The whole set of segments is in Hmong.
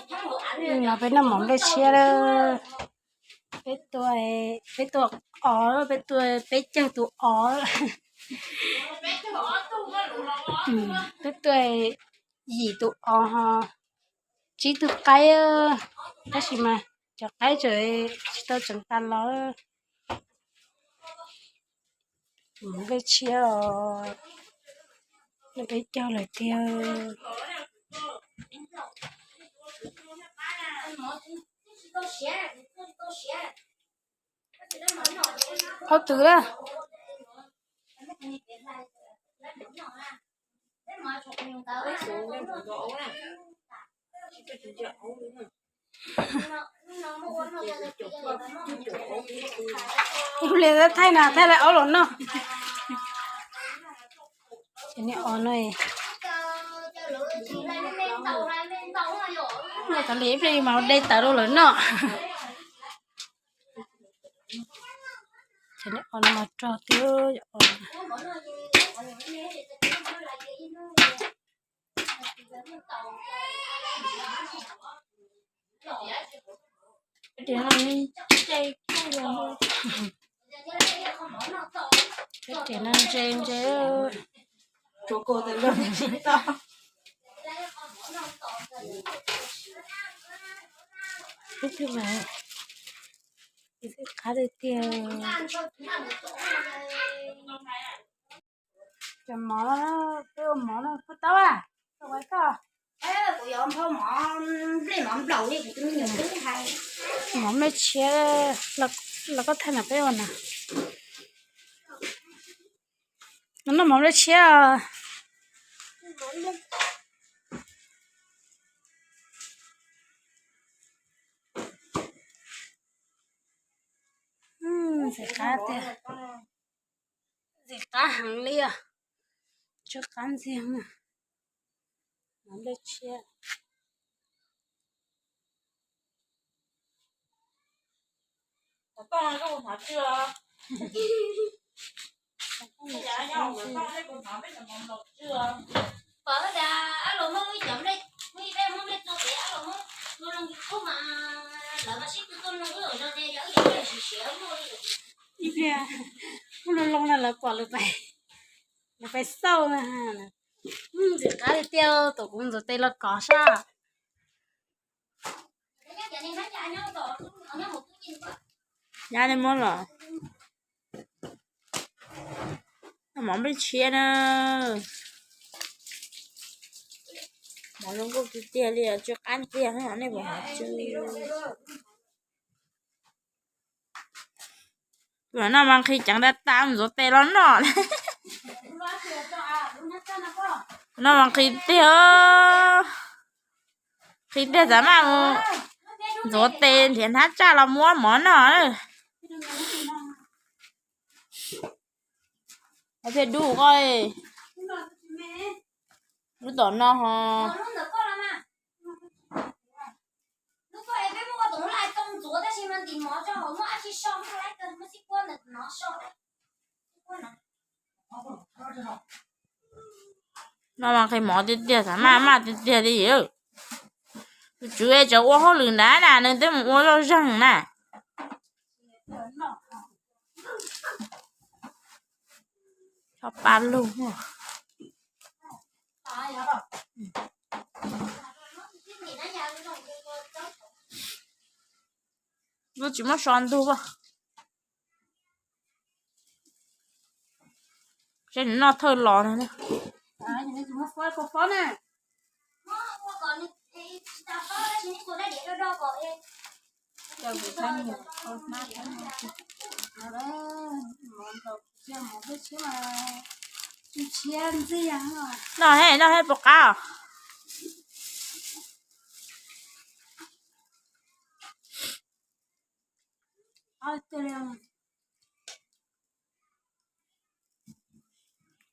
No peb noj mov nplej tshiab lawm. Peb tua, peb tua os, peb tua peb caug tus os. Peb tua yim tus os ho tsib tug qaib, tab sis mas cov qaib tseem tsis tau tseev tas los. Mov nplej tshiab os, noj peb caug lawm tiag. Hauv twg lawm? Ib pliag thaij na, thaij lawv aub los noj. Cov niag os no, noj tas li ib pliag mas de tawv rau lawv noj. Cov niag os no mas rog tiag os. Peb tias no ntse ntse. Ib tug mas, ib tug qab tiag tiag. Cov mov, peb ua mov no puas tau a? Mov nplej tshiab los koj thaij na peb ua na. No noj mov nplej tshiab os. Ntxim qab tiag, ntxim qab heev li os. Tsw qab ntxiag, mov nplej tshiab. Ib pliag muab loo loo no lawv pom lawv pais, lawv pais xauj na. Ntxim qab li tiag, tus kuv ntxuav tes los kov sab. Nyab li muab los. Mov nplej tshiab na. Mov zoo nkauj tiag tiag li, tsw qab tiag, nej puas hov tsw? Tus no mas nqhis ceev tas tas ntxuav tes los noj. No mas nqhis tiag, nqhis tiag xav maj mus ntxuav tes nrhiav hnab tsaj los muab mov noj. Thiaj dub koj, lub tom no ho. No mas nqhis mov tiag tiag, xav maj maj tiag tiag li. Tus tswv tseem ua hauj lwm nrad na, nws twb mus ua zoj zeeg na. Tso pa lug. Lub tsis muab so ntug as. Seb nws noj thawj los no. Noj he, noj he puas qab os?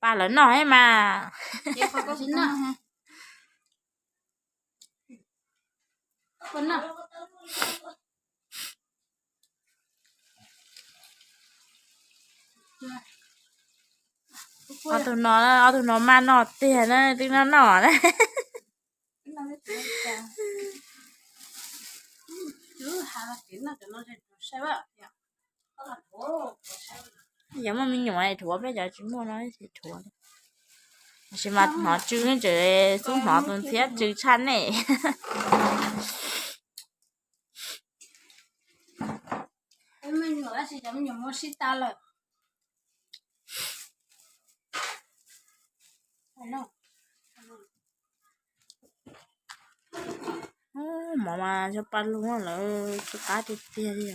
Pa lawv noj he mas. Ob tug no, ob tug no maj noj tiag na, twb noj noj na. Yog muaj me nyuam es dhuav, peb cov tsis muaj no ces dhuav. Tab sis mas hnov tsw, tseem xub hnov tus ntxhiab tsw tshaj nej. Mov mas yog paj lug lawm, tsw qab tiag tiag li.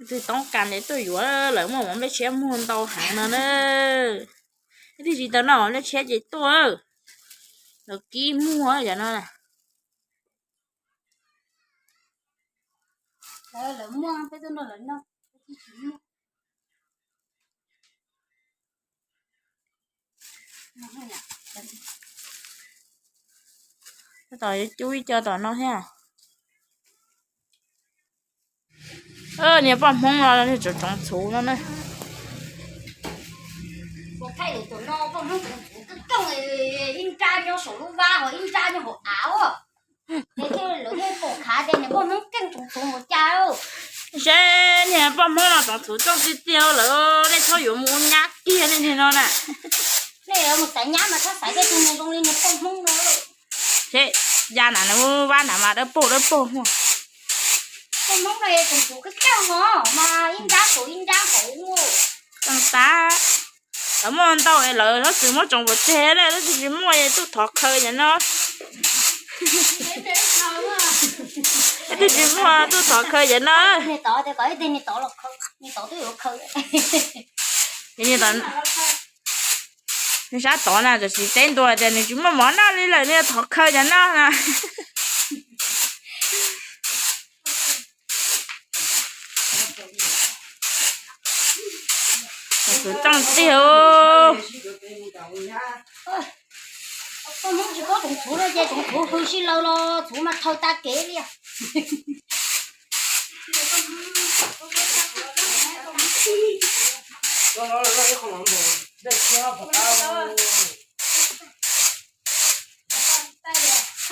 Tus toob kas ntev tuaj yuav, lawv muaj mov nplej tshiab muag ntau heev no na. Ib tug tsis tau noj mov nplej tshiab ces tuaj, lawv kib muag cov no na. Tab tom yuav cub ib co tom no thiab. Niag poj Hmoob no tsoom txhuv no na. Ib nrab nyob saum lub vab, ib nrab nyob hauv av. Seb niag poj Hmoob no tsoom txhuv coj tiag tiag lawm, nej txhob yuav mus ua nyab kiag nej niag no na. Nej mus xaiv nyab mas txhob xaiv tej tus zoo li niag poj Hmoob no. Seb, ya na, nws vab na mas dawb paug dawb paug. Poj Hmoob no tsoom txhuv kawg kawg hos mas ib nrab saum ib nrab hauv. Tseeb tab, lawv muaj ntau es lawv txhob txwm muab tsoom pov tseg na, leej twg tsis muaj es tuaj thov khaws cov no. Leej twg tsis muaj tuaj thov khaws cov no. Nws sab tod na, tam sim teb ntua tias nws tsis muaj mov noj li lawm, nws thov khaws cov no na. Txhuv coj tiag. Poj Hmoob tsis paub tsoom txhuv no ces tsoom txhuv hws sij laws los txhuv mas thaws tag kev li.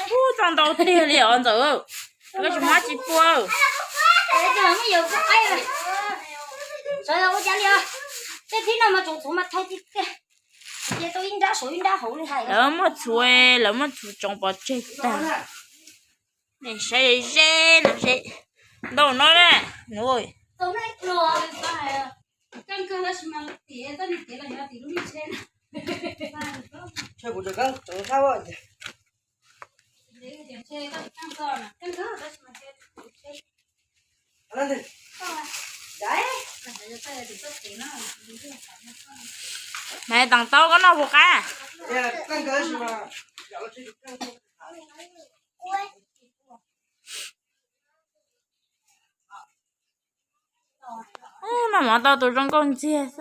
Ub, txog ntau tiag li os ntxawm. Koj tsis muab tsis pua. Tej thib no mas tsoom txhuv mas thaws tiag tiag. Lawv muaj txhuv, lawv muaj txhuv tsoom pov tseg tag. Nej saib ze no seb, ntau no na. Mas teem tau koj noj puas qab? Noj mov tau tus zoo nkauj ntxiag xwb.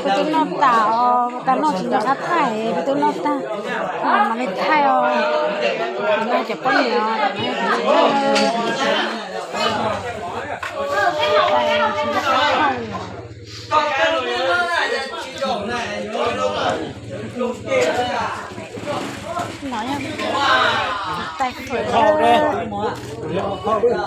Kuv twb noj tas os, kuv twb noj tsis nco qab thaij, kuv twb noj tag, mam li thaij os. Kuv noj cov poj niam os. No yog tais fawm. Tais fawm qab tshaj plaws li.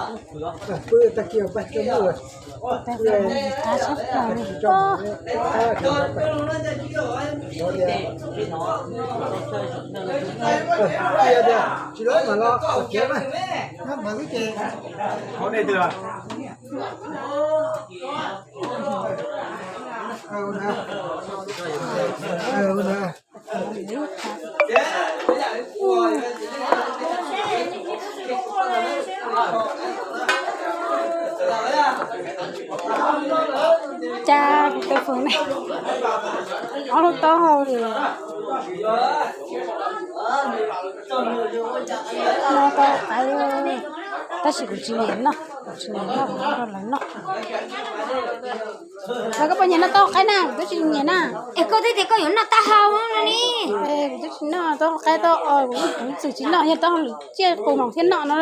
Cas kuv tais fawm ne, ob lub taub hau li. No tau qaiv. Tab sis kuv tsis nyiam noj, kuv tsis nyiam noj, kuv noj lawv noj. Koj puas nyiam noj taub hau qaib na? Kuv twb tsis nyiam na. Es koj twb tias koj yuav noj taub hau no ne. Kuv twb tsis noj taub hau qaib, taub hau, kuv txwm tsis noj, yog taub hau lwm tsiaj qus mas thiaj noj no.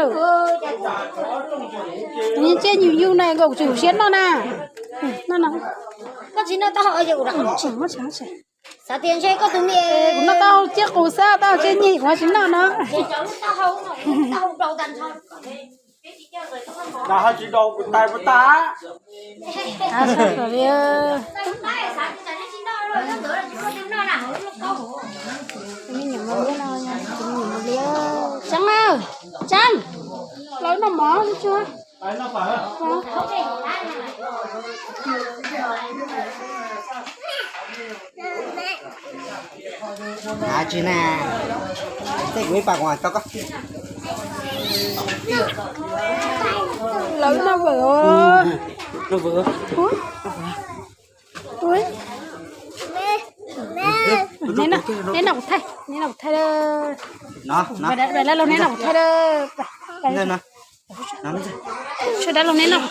Tsiaj nyuj yug na, kuv tsis siab noj na. Noj no. Koj tsis noj taub hau, xav tias ntshe koj tus me, kuv noj taub hau tsiaj qus xwb, taub hau tsiaj nyig kuv tsis noj no. Nws ho tsis daus kuv tais puas tag. Tseeb, Tseeb, los noj mov tso. Tsis na, tej kuv ib pas kuv tau koj. Lawv noj vawm os. Noj vawm. Neb noj kuv thaij, neb noj kuv thaij. Sawv daws los neb noj kuv thaij. Sawv daws los neb noj kuv thaij.